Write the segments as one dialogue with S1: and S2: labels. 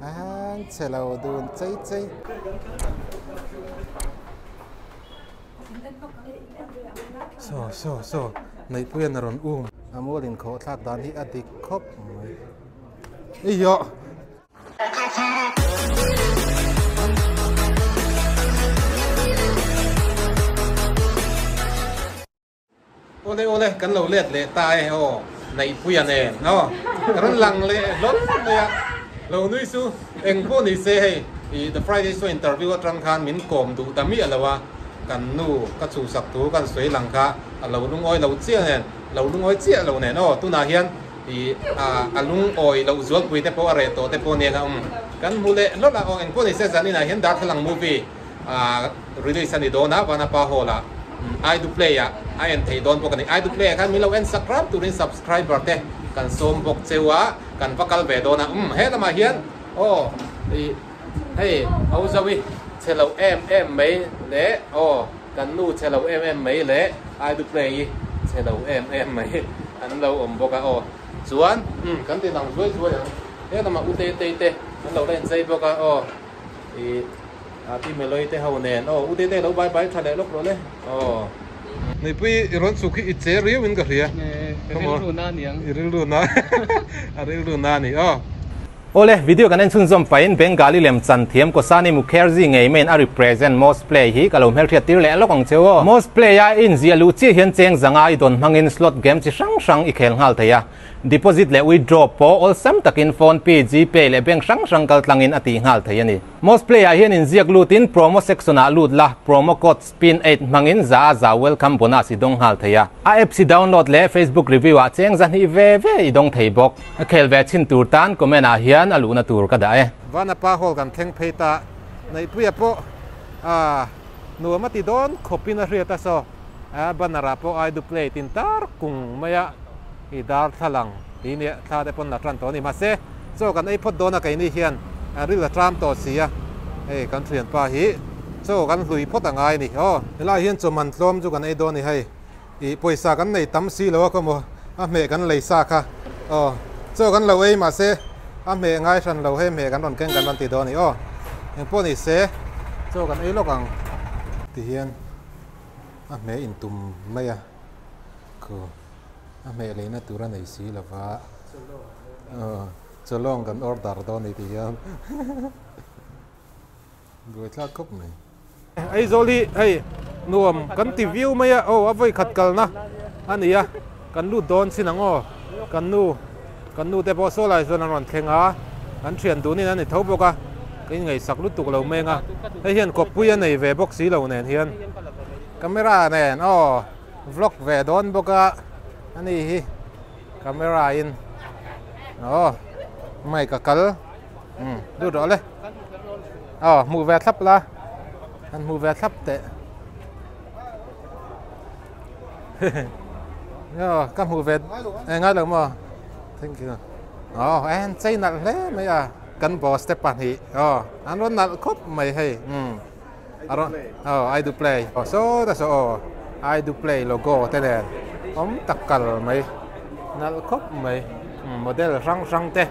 S1: An chhe lo dun chei chei. Saw saw saw Neihpuian a rawn um. A mual inkhawh thlak dan hi a dik khawp mai. Eiyah! Awle awle kan lo let leh ta e aw Neihpuia nen aw ka rawn lang leh hlawn mai a lo nui chu eng pawh ni se hei ih The Friday Show interview atang khan min kawm duh ta miah lo a kan nu ka chhuhsak thu kan sawi lang kha a lo lungawi lo chiah nen lo lungawi chiah lo nen aw tunah hian ih a lungawi loh zualpui te pawh a reh tawh te pawh nia um kan hmu leh hlawlh a aw eng pawh ni se zaninah hian Darthlalang movie release a ni dawn a, Vanapa Hall ah I do play ah a en theih dawn bawk a ni. I do play ah khan min lo en sak ram turin subscriber te kan sawm bawk cheu a, kan va kal ve dawn a. Umm he lamah hian aw ih hei Auzawi chhe lo em em mai leh aw kan nu chhe lo em em mai leh I do play i chhe lo em em mai an lo awm bawk a aw. Chuan umm kan ti lang zuai zuai ang. He lamah U Tetei te an lo la inchei bawk a aw. I a pi Meloi te ho nen aw u Tete lo bai bai tha leh lawk rawh le aw. Neipui i rawn chhuk hi i che riau in ka hria.
S2: Rilru na aniang.
S1: I rilru na a rilru na ani aw.
S3: Awle, video kan en chhunzawm pahin Bengali lem chan thiam Kosani Mukherjee ngei maiin a represent Most Play hi ka lo hmelhriat tir leh lawk ang cheu aw. Most Play a inziah luh chiah hian cheng zanga i dawn hmangin slot game chi hrang hrang i khel nghal thei a. Deposit leh withdraw pawh awlsam takin phone pay, gpay leh bank hrang hrang kal tlangin a tih nghal thei a ni. Most Play ah hian inziak lutin promo section ah lut la, promo code SPIN8 hmangin za a za welcome bonus i dawng nghal thei a. A apps i download leh Facebook review ah cheng zahnih ve ve i dawng thei bawk. A khel ve chhin tur tan comment ah hian a luhna tur ka dah e.
S1: Vanapa Hall kan thleng phei ta, Neihpuia pawh a nuam a ti dawn khawpin a hriat a saw. A banner ah pawh I do play tin tar kung mai a i darthlalang tih nia thla te pawn la tan tawh a ni. Mahse chaw kan ei phawt dawn a keini hian a ril a tram tawh si a, hei kan thianpa hi chaw kan hlui phawt a ngai a ni aw. Helai hian chaw man tlawm chu kan ei dawn a ni hei ih pawisa kan nei tam si lo a khaw maw a hmeh kan lei sa kha aw chaw kan lo ei mahse a hmeh ngai hran lo hei hmeh kan rawn keng kan rawn ti dawn a ni aw engpawh ni se chaw kan ei lawk ang tihian. A hmeh in tum mai a, khu a hmeh leina tur a nei si lo va, aw chawlawng kan order dawn a ni tih hian buai thlak khawp mai. Aizawl hi hei nuam kan ti viau mai a, aw a vawi khat kalna a ni a, kan lut dawn chin ang aw, kan nu kan nu te pawh saw lai chuan an rawn thleng a, an thian dunin an ni tho bawk a, ka inngaihsak lutuk lo meng a, hei hian kawppui a nei ve bawk si lo nen hian camera nen aw vlog ve dawn bawk a, ani hi camera in aw mic a kal umm lut rawh le aw hmuh ve thlap la han hmuh ve thlap teh. Aw ka hmuh ve eh ngai lo maw thank you aw en chei nalh hle mai a kan boss te pahnih aw an rawn nalh khawp mai hei umm a rawn aw I do play aw saw ta saw aw I do play logo te nen awm tak kal mai nalh khawp mai umm model hrang hrang te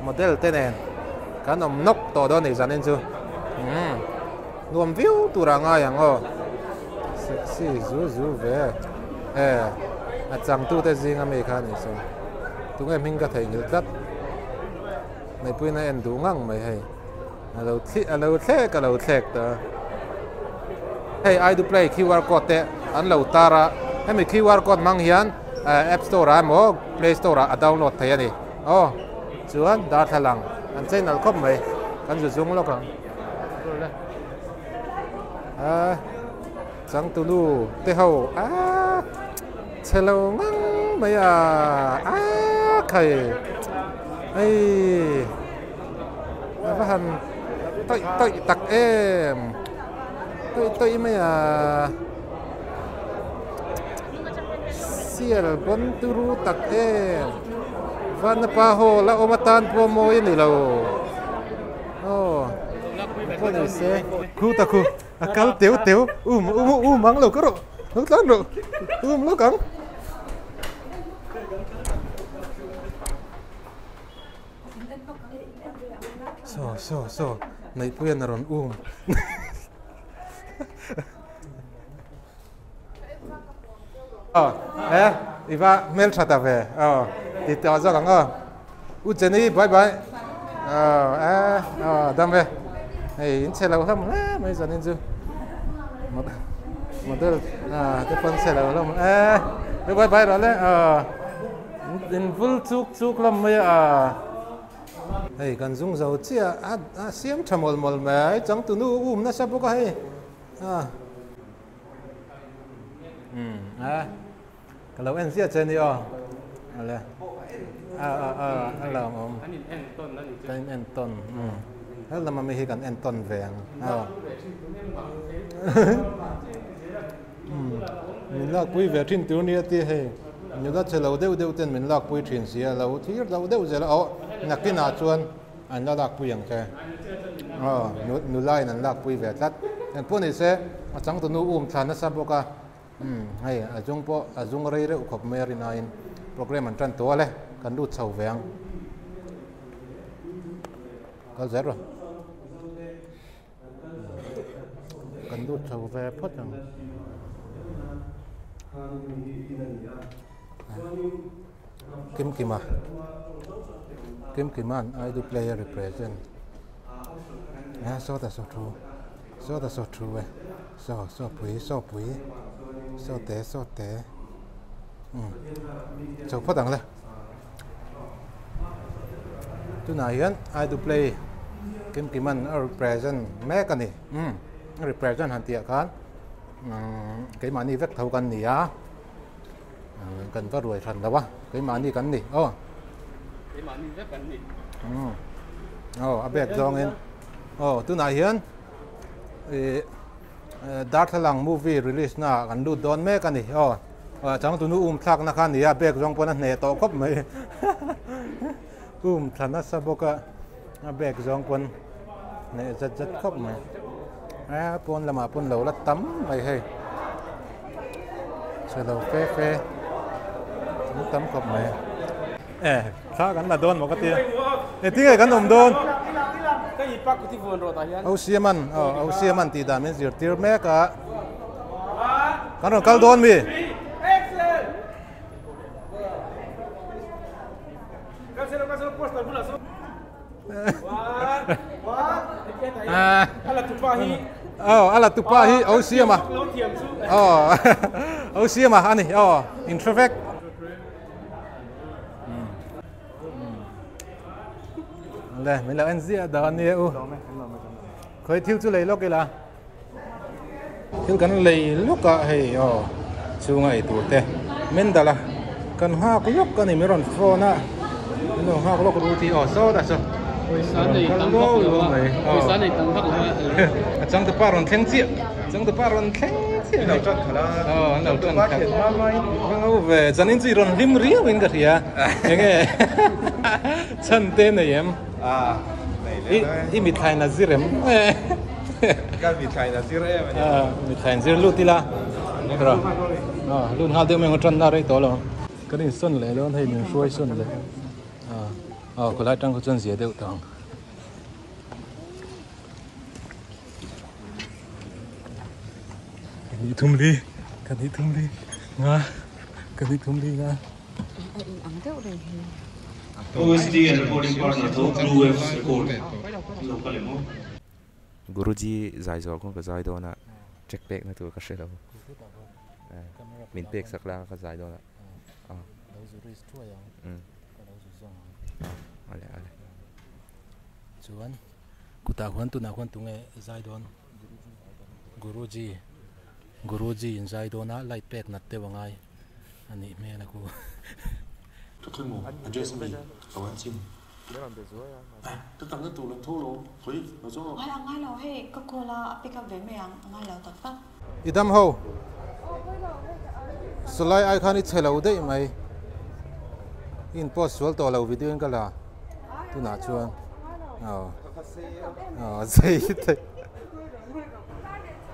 S1: model te nen kan awm nawk tawh dawn a ni zanin chu umm nuam viau tur ah ngai ang aw. Sexy zu zu ve e a changtute zinga mi kha a nih sawn tunge hming ka theihnghilh tlat Neihpuiin a en duh ngang mai hei a lo thli a lo thlek a lo thlek ta hei I do play QR code te an lo tar a hemi QR code hmang hian app store ah emaw play store ah a download thei a ni aw chuan darthlalang an chei nalh khawp mai kan zu zung lawk ang. A changtunu te ho a chhe lo ngang mai a a khai hei a va han tawih tawih tak em tawih tawih mai a sial bawn turu tak em vanapa haw la awm atan pawh mawi a ni lo. Aw pawh ni se khu ta khu a kal teu teu um um um ang lo ka rawh lo tlan rawh um lawk ang. Saw saw saw Neihpuian a rawn um. Aw e i va hmeltha ta ve aw ti tawh zawk ang aw U Jenny bye bye aw e aw dam ve hei in chhe lo hlawm hle mai zanin chu model ah te pawn chhe lo hlawm e bye bye rawh le aw in vul chuk chuk hlawm mai a. Hei kan zung zo chiah a a siam tha mawlh mawlh mai changtunu um nasa bawk a hei a um a ka lo en ziah che ni aw ale a a a a lo awm
S2: An in en tawn a ni chu.
S1: Kan in en tawn um hel lama mi hi kan en tawn ve ang a um min lakpui ve thin tur nia ti hei nula che lo deuh deuh ten min lakpui thin si a lo thlir loh deuh zel a aw nakinah chuan an la lakpui ang che aw nula in an lakpui ve tlat engpawh ni se a changtunu um thla nasa bawk a umm hei a zung pawh a zung rei reuh khawp mai a rinaiin programme an tan tual e kan lut chho ve ang kal zel rawh. Kan lut chho ve phawt ang. Kim Kima Kim Kima'n I do play a represent a sawta saw thu sawta saw thu e saw saw pui saw pui saw te saw te umm chho phawt ang le. Tunah hian I do play Kim Kiman a represent mek a ni umm a represent han tih ah khan umm keimahni vek tho kan ni a kan va ruai hran lo a keimahni kan ni aw
S2: keimahni vek kan ni
S1: umm aw a bek zawngin aw tunah hian ih darthlalang movie release na ah kan lut dawn mek a ni aw. Changtunu um thlakna kha a ni a, bag zawng pawn a hneh tawh khawp mai. Um thla nasa bawk a, a bag zawng pawn hneh zat zat khawp mai. A pawn lamah pawn lo la tam mai hei. Chhe lo fe fe an tam khawp mai. E, thla kan la dawn maw ka tia. E tinge kan awm dawn? Au Siaman, aw Au Siaman tih dan min zirtir mek a. Kan rawn kal dawn mi? Aw, a la tupa hi au siam a. Aw, au siam a ani. Aw, in hre vek. Le, min lo en ziah dawn ania u. Khawi thil chu lei lawk ila. Thil kan lei lawk a hei aw chhunga ei tur te min dal a kan nghak lawk a ni min rawn phone a min lo nghak lawk ru tih aw saw ta saw
S2: pawisa nei tam vak lo a pawisa nei tam vak lo a
S1: a changtupa rawn thleng chiah changtupa rawn thleng chiah
S4: an lo tan khalh a
S1: aw an lo tan khalh va ngo ve zanin chu i rawn hlim riau in ka hria enge chhan te nei em I mithlain a zir em?
S4: Ka mithlain a zir em a ni.
S1: Mithlain zir lut ila. Ro. Lut nghal deuh mai ang tan na rei tawh lo. Kan in sawn leh dawn hei min hruai sawn leh. Aw khawlai tang kha chuan zia deuh tawh ang. Kan nih thum li, kan nih thum li nga, kan nih thum li nga.
S5: A in ang deuh reng hi.
S6: OSD and recording partner tho Blue Waves Record an lo kal em aw.
S7: Guruji zai zawh kawng ka zai dawn a, check pek na tur ka hre lo. Min pek sak la ka zai dawn a. Ale ale.
S1: Chuan kutah khuan tunah khuan tunge zai dawn Guruji Guruji in zai dawn a light pek nat deuh a ngai. A nih hmel a ku. I dam ho. Sawlai ai khan i chhe lo daih mai. I in post sual tawh lo video in ka la tunah chuan. Aw. Aw zei thei.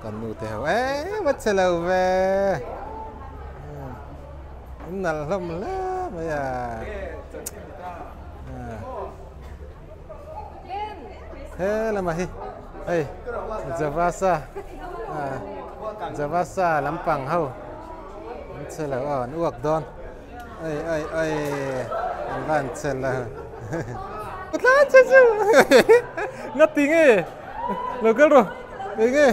S1: Kan nu te ho e va che lo ve in nalh hlawm hle mai a. He lamah hi hei Javasa Javasa lampang ho an che lo aw an uak dawn ai ai ai an va an che lo tlan che chu ngati nge lo kal rawh enge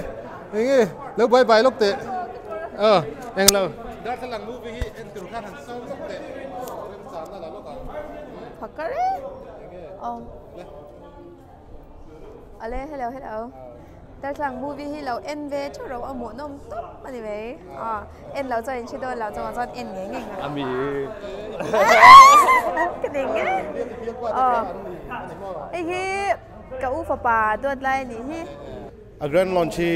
S1: enge lo bye bye lawk teh aw englo darthlalang movie hi en tur khan han sawm lawk teh remchangna la lawk ang
S8: phakar e aw Ale hello hello Darthlalang movie hi lo en ve theuh ro a hmuhnawm tawp a ni mai a en lo chuan in hre dawn lo chuan chuan en ngei ngei
S2: a mi
S8: ka ding e aw hei hi ka u fapa duat lai a nih hi.
S9: A grand launch hi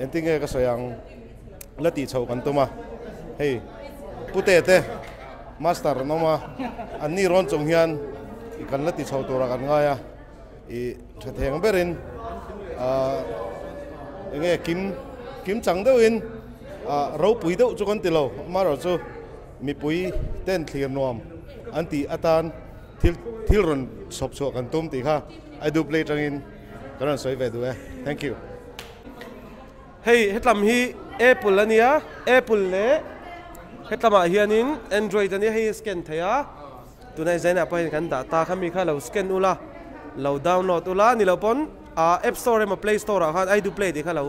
S9: engtin nge ka sawi ang la tih chhoh kan tum a hei pute te master an awm a an ni rawn chung hian kan la ti chho tura kan ngai a ih tha theng berin ah enge kim kim chang deuhin ah ropui deuh chu kan ti lo amaherawhchu mipui ten thlir nuam an tih atan thil thil rawn chhawp chhuah kan tum tih kha I do play tangin kan rawn sawi ve duh e thank you.
S10: Hei hetlam hi Apple a nia, Apple leh hetlamah hianin Android a nia, hei hi scan thei a, tunah Zaina pawh hian kan dah ta kha mi kha lo scan ula, lo download ula, ni lo pawn ah App Store emaw Play Store ah khan I do play tih kha lo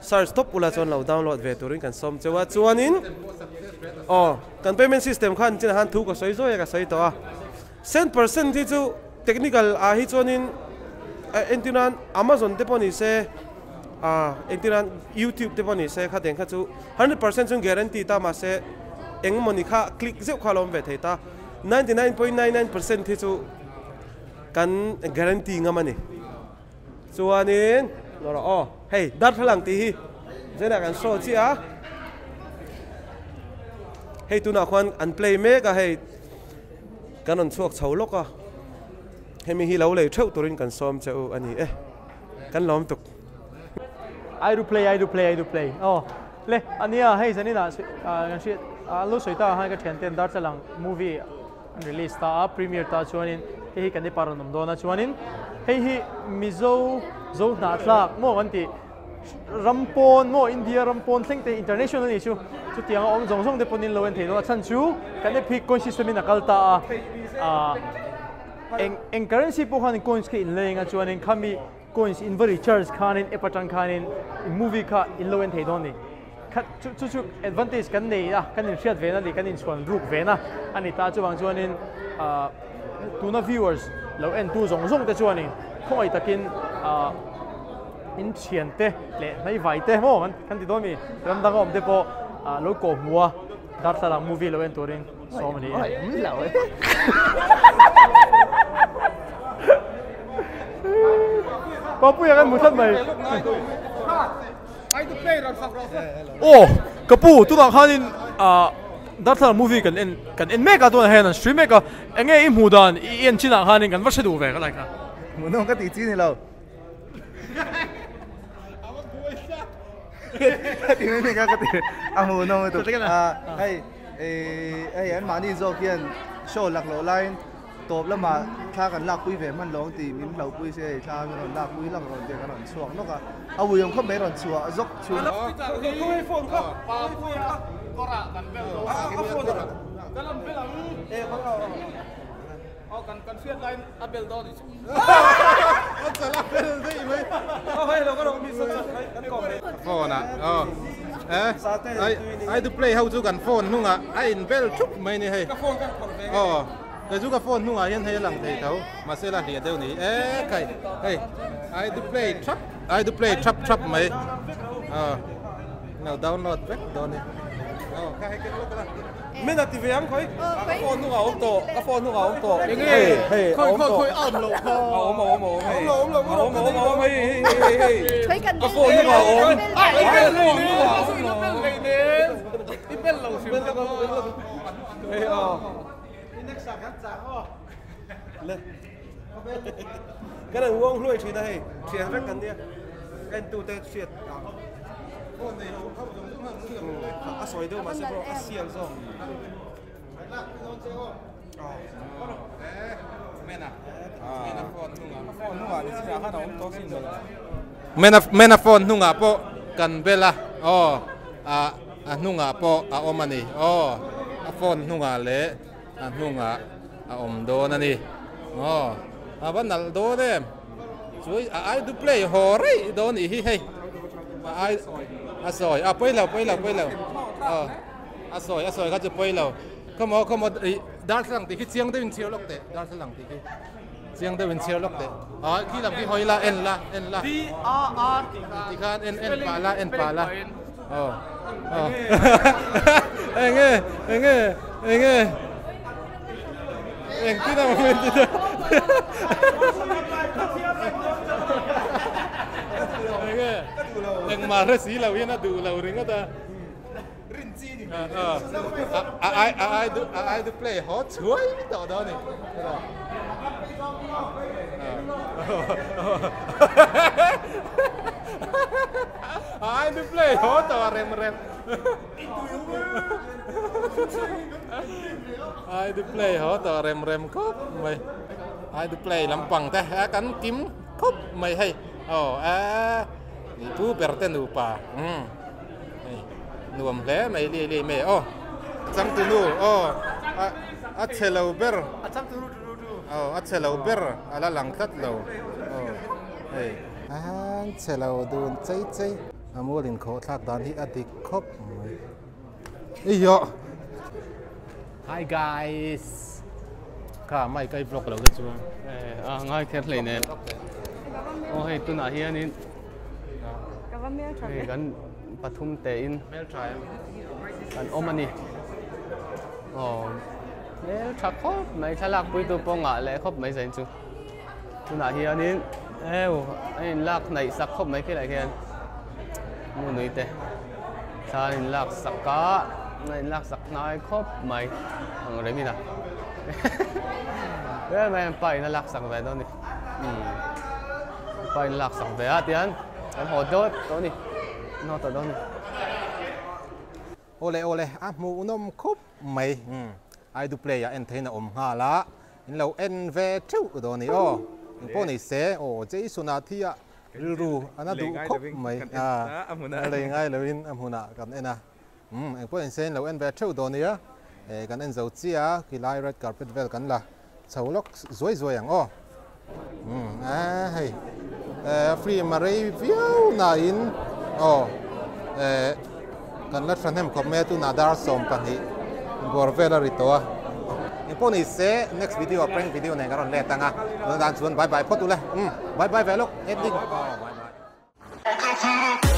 S10: search tawp ula chuan lo download ve turin kan sawm cheu a, chuanin aw kan payment system khan chinah khan thu ka sawi zuai a ka sawi tawh a, cent percent hi chu technical ah hi chuanin entirnan Amazon te pawh ni se. A engtir nan youtube te pawh ni se kha teng kha chu 100% chuan guarantee ta mahse engmawni kha click zeuh kha a lo awm ve thei ta 99.99% hi chu kan guarantee ngam a ni chuanin lo rawh aw hei darthlalang tih hi zenah kan show chiah a hei tunah khuan an play mek a hei kan rawn chhuak chho lawk a hemi hi lo lei theuh turin kan sawm che u a ni e. Kan lawm tuk.
S11: I do play, I do play, I do play. Oh, le, ania hei zanin ah kan hriat an lo sawi ta khan ka thian ten Darthlalang movie an release ta a, premiere ta chuanin hei hi kan ipa rawn awm dawn a chuanin hei hi Mizo zo hnahthlak maw kan tih ram pawn maw India ram pawn thleng te international a nih chu chutiang a awm zawng zawng te pawn in lo en thei dawn a chhan chu kan app hi coin system in a kal ta a. Eng eng currency pawh khanin coins kha in leng a chuanin khami coins in va recharge khanin app atang khanin in movie kha in lo en thei dawn ni. Kha chu chu chu advantage kan nei a kan inhriat ve na ni kan inchhuan ruk ve na a ni ta chuvang chuanin ah tuna viewers lo en tu zawng zawng te chuanin khawngaih takin ah in thian te leh hnaivai te maw kan kan ti dawn mi ram danga awm te pawh ah lo kawh hmu a darthlalang movie lo en turin Sawm a ni e. Papuia kan hmu tlat mai. Aw ka pu tunah khanin Darthlalang movie kan en kan en mek a tunah hian an stream mek a enge i hmuh dan i en chinah khanin kan va hre duh ve ka lai kha.
S4: Hmuhnawm ka tih chi ni lo. Ka ti mai mai ka ti a hmuhnawm lutuk hei. Hei an mahni zawk hian show lak loh laiin tawp lamah thla kan lakpui ve hman lo ang tih min hlauhpui se hei thla min rawn lakpui hlak rawn tih kan rawn chhuak nawk a, a ui awm khawp mai rawn chhuah zawk chhung.
S1: Phone ah aw eh ai ai du play ho chu kan phone hnungah a in bel thup mai ni hei aw kei chu ka phone hnungah hian hei a lang thei tho mahse la hliah deuh ni e khai hei ai du play thap ai du play thap thap mai aw lo download vek dawn ni aw kha hei ken lawk la.
S10: Min a ti ve ang khawi ka phone hnungah a awm tawh ka phone hnungah a awm tawh hei hei a awm tawh a awm a awm a awm hei a awm a awm a awm hei hei hei hei ka phone hnungah a awm ka phone hnungah a awm i bel lo hrim hei a le kan an uang hluai thin a hei thian vek kan nia en tu te hriat a sawi deuh mahse pawh a sial zawk
S1: Mena mena phone hnungah pawh kan bel a aw a a hnungah pawh a awm a ni aw a phone hnungah leh a hnungah a awm dawn a ni aw a va nalh dawn em chu a ai du play haw rei dawn nih hi hei a ai a sawi a pawi lo pawi lo pawi lo aw a sawi a sawi kha chu pawi lo khawmaw khawmaw ih darthlalang tih khi chiang deuhin chhiar lawk teh darthlalang tih khi. Chiang deuh in chhiar lawk teh. Ah khi lam khi hawi la en la en la.
S2: D A R tih khan.
S1: Ti khan en en pah la en pah la. Oh. Oh. Enge enge enge. Eng tin a moment ti ta. Enge eng ma hre si lo hian a duh lo ringawt a. A ai a ai du a ai du play haw chhuai tawh dawn ni. A ai du play haw tawh rem rem. Ai du play haw tawh rem rem khawp mai. Ai du play lampang te a kan kim khawp mai hei. Aw a pu ber te nupa. Hei nuam hle mai li li mai aw changtunu aw a a chhe lo ber
S4: a changtunu tu tu tu
S1: aw a chhe lo ber a la lang tlat lo aw hei an chhe lo dun chei chei a mual inkhawh thlak dan hi a dik khawp mai eiyawh hi guys kha mic a i vlog lo te chuan
S2: a ngai kher hlei nen aw hei tunah hianin Hei kan pathum te in kan awm a ni. Aw hmel tha khawp mai thlalak puitu pawh ngah leh khawp mai zain chu. Tunah hianin eu a inlak hnaih sak khawp mai khilai khian nu nui te thla an inlak sak a a inlak sak hnai khawp mai ang reng in a vel mai an pa in a lak sak ve dawn a ni. Pa in lak sak ve a tihian kan haw dawt tawh a ni kan haw tawh dawn a ni.
S1: Awle awle a hmuhnawm khawp mai I do play ah en theihin a awm nghal a in lo en ve theuh dawn a ni aw engpawh nei se aw Jason ah thi ah rilru a na duh khawp mai a lei ngai loin a hmunah kan en a engpawh nei se in lo en ve theuh dawn a nia kan en zo chiah a khilai red carpet vel kan la Chho lawk zuai zuai ang aw. Umm a hei eh film a rei viau nain aw eh kan la thahnem khawp mai a tunah dar 12 bawr vel a ri tawh a. Engpawh ni se next video ah prank video nen kan rawn let ang a tuna dan chuan bye bye phawt ule umm bye bye ve lawk ending aw bye bye.